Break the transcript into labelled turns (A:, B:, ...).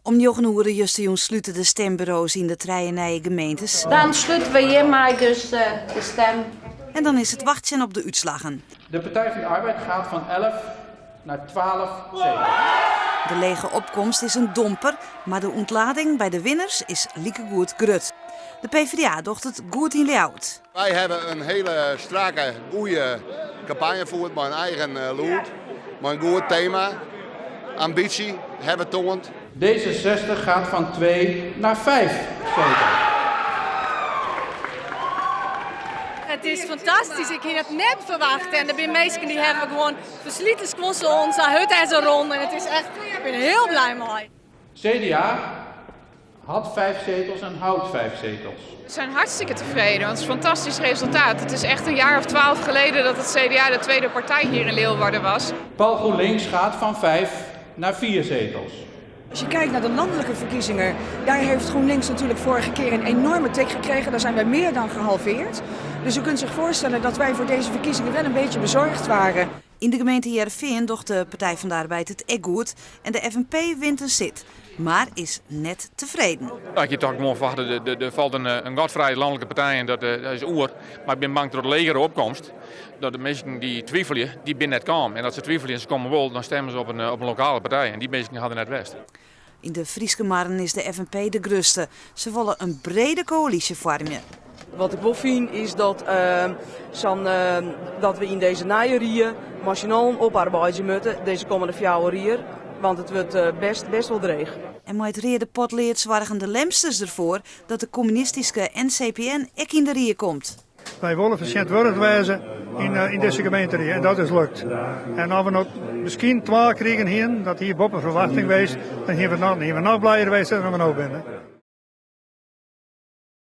A: Om njoggen oere justerjûn slute de stimburo's yn de trije nije gemeentes.
B: Dan slute we hjirmei dus de stim.
A: En dan is it wachtsjen op de útslaggen.
C: De Partij van de Arbeid gaat van 11 naar 12 zetels.
A: De lege opkomst is in domper, mar de ûntlading by de winners is likegoed grut. De PvdA docht it goed yn Ljouwert.
D: Wy hawwe in hiele strakke, goede kampanje fierd mei in eigen lûd, mei in goed tema. Ambysje hawwe we toand.
C: D66 gaat van 2 naar 5 zetels.
E: It is fantastysk, ik hie it net ferwachte. En der binne minsken dy hawwe gewoan ferslite skuon oan, sa hurd en sa rûn. En it is echt, ik bin der hiel bliid mei.
C: CDA had 5 zetels en houdt 5 zetels.
F: We zijn hartstikke tevreden, want het is een fantastisch resultaat. Het is echt een jaar of 12 geleden dat het CDA de tweede partij hier in Leeuwarden was.
C: PAL GroenLinks gaat van 5 naar 4 zetels.
G: Als je kijkt naar de landelijke verkiezingen, daar heeft GroenLinks natuurlijk vorige keer een enorme tik gekregen. Daar zijn wij meer dan gehalveerd. Dus u kunt zich voorstellen dat wij voor deze verkiezingen wel een beetje bezorgd waren.
A: Yn de gemeente Hearrenfean docht de Partij van de Arbeid it ek goed en de FNP wint in sit, mar is net tefreden.
H: Ik hie toch gewoan ferwachte, der falt in gat frij, lanlike partijen, dat is oer. Mar ik bin bang troch de legere opkomst dat de minsken dy't twivelje, dy binne net kaam. En as se twivelje en se komme wol, dan stimme se op in lokale partij. En dy minsken hawwe der net west.
A: Yn de Fryske Marren is de FNP de grutste. Se wolle in brede koälysje foarmje.
I: Wat ik wol fyn is dat, sa'n, dat we yn dizze nije rie mei syn allen oparbeidzje moatte dizze kommende 4 jier, want it wurdt best, best wol dreech.
A: En mei it reade potlead soargen de Lemsters derfoar dat de kommunistyske NCPN ek yn de rie komt.
J: Wy wolle fertsjintwurdige wêze yn dizze gemeenterie en dat is lukt. En as we no miskien twa krigen hienen, dat hie boppe ferwachting west, dan hiene we noch blijer west dan we no binne.